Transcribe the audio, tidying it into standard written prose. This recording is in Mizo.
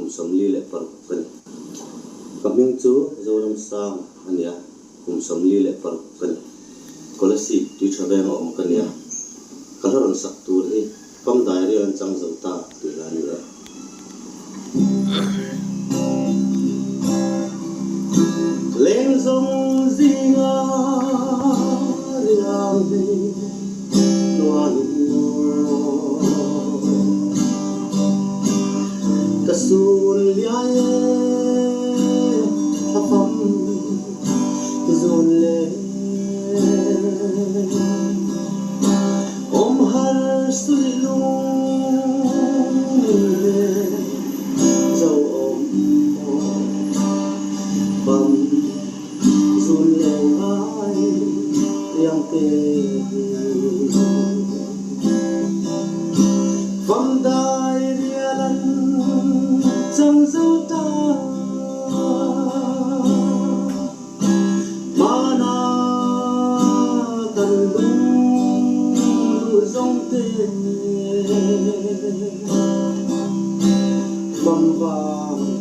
kum 46 ka ni. Ka hming chu Zoramsanga a ni a, kum 46 ka ni. Kolasib tui tha venga awm ka ni a, ka hla rawn sak tur hi Pam Diary an chang zo ta tih hla a ni e. Lengzawng zinga riang hi hnuai maw Ka sun liai e thlafam zun le Awm har suih lung min hle zo awm maw Bam zun leng ngai riang te hi Fam dai rial an cang zo ta. Hmana kan lung duh zong te Mam vang.